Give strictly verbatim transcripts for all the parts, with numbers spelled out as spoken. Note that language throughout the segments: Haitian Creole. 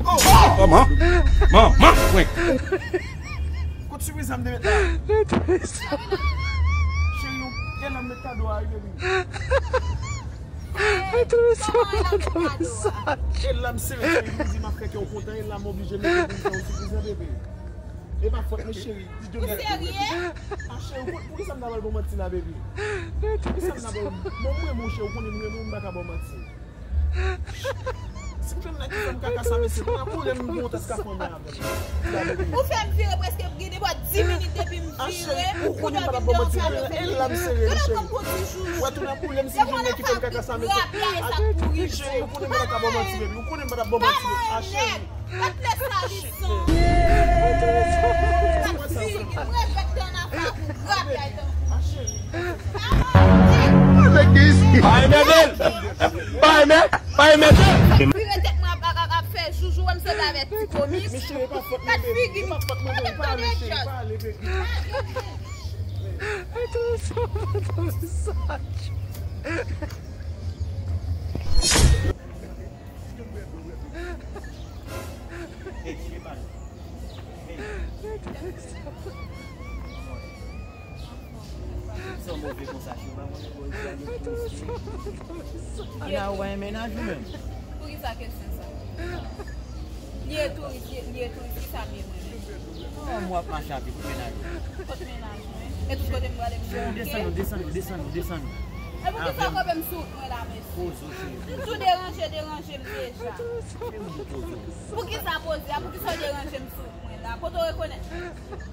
Oh! Manman! Manman! Wi. Kot sipriz sa m te met la? Cheri, yon, e la m met kado a, wi, baby. E la m sere, cheri, m di m ap fè kè w kontan, e la m oblije mete pou m fè yon sipriz nan, baby. E pa fòt mwen, cheri. Ou serye? A, cheri, pou, poukisa m ta pral ba w manti la, baby? Poukisa m ta pral, bon, mwen, mon cheri, ou konnen m renmen w, m pa ka ba w manti. Si m fè m nan ki fè m kaka sa, mesye, pou nan pwoblèm m gon tas ka fè mwen avè l. Ou fè m vire prèske gen de bò dis minit depi m vire, ou dòmi m deyò sa yo fè m. Gade kòm pwodui joujou. Wè tou nan pwoblèm si m fè m nan ki fè m kaka sa, mesye. Rapyay sa kouri. Cheri, ou konnen m pa ta ba w manti, baby. Ou konnen m pa ta ba w manti, baby. A, cheri. Gad lè sa li san. Gad figi, m regrèt dan nan fa pou grapyay dan. Bay mèt el! Bay mèt! Bay mèt el! Vire tèt mwen ap, ap, ap, ap fè joujou, wè m sanble avèk ti komik. Gad figi m. Tande jazz. Sa move konsa, cheva mwen, boy, sa gen touris. Ana, ou pa gen mennaj ou menm? Poukisa kesyon sa? Li ye touris, li ye, li ye touris, kisa m ye mwen menm? Oh, m w ap mache avè kot mennaj ou? Kot mennaj mwen? E tout kote m prale m gen anken? Desann nou, desann nou, desann nou, desann nou. E poukisa w kanpe m sou wout mwen la, mesye? Poze w, cheri. M tou deranje, deranje m deja. Poukisa poze a? Poukisa w deranje m sou wout mwen la? Kote w rekonèt?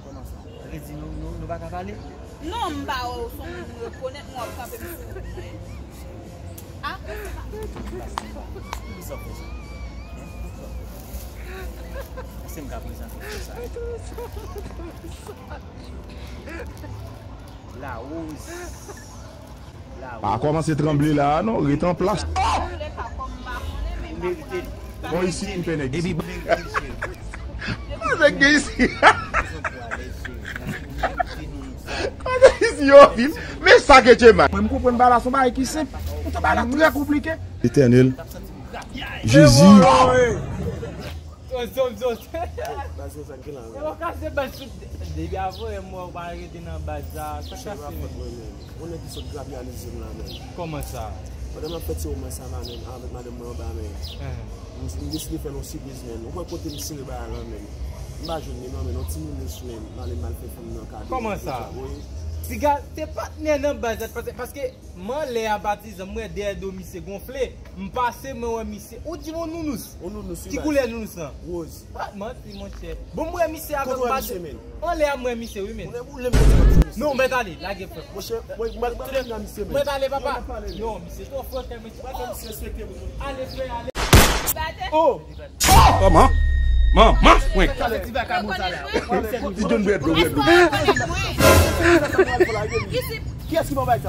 Kòman sa? Sa vle di nou, nou, nou pa ka pale? Non, m pa wè w se yon moun m rekonèt, mwen w ap kanpe m sou wout mwen. Ah, poukisa w fè sa? Èske m ka prezante w sa? Larose. Pa kòmanse tranble la a non, ret an plas. Bon, isi m fè nèg isi. Nèg gen isi. Kote isi yo vin? Men sa ke Djemay. Mwen, m konprann bagay la, se yon bagay ki senp. Poutan bagay la trè konplike. Letènèl. Jezi. Zòt, zòt. Baz, sa k gen la, menm? E w kase baz tout. Depi avan, e mwen, ou pa rete nan baz la. Sa k pase, menm? Yon nèg ki sot grapyalize m la, menm. Kòman sa? Pandan m ap fè ti womans sa la, menm, avèk madanm mwen anba, menm. M, m deside fè l yon sipriz, menm. Ou wè kote m sere bagay la, menm. M pa jwenn li, non, menm. Yon ti nounous, menm. M ale m al fè fanm nan kado. Kòman sa? Wi. Piga, se patnè nan baz la, paske, paske m anlè a patizan, m wè dèyè do misye gonfle. M pase, mwen wè misye. Ou di m yon nounous? Yon nounous, wi, baz. Ki koulè nounous lan? Woz. Ah, manti, monchè. Bon, m wè misye avè m. Kote w wè misye, menm? Anlè a, m wè misye, wi, menm. Ou ne boule m. Non, mèt ale, lage frè. Monchè, mwen, mwen, mwen, mwen, misye, menm. Mèt ale, papa. Non, misye twò fò, kè misye. Mwen fè misye respekte mwen. Ale, frè, ale. Oh! Kòman? Manman, mwen. Talè ti vakabon sa la. Ti John Bredlo, Bredlo. Kiyès ki ba w bay sa?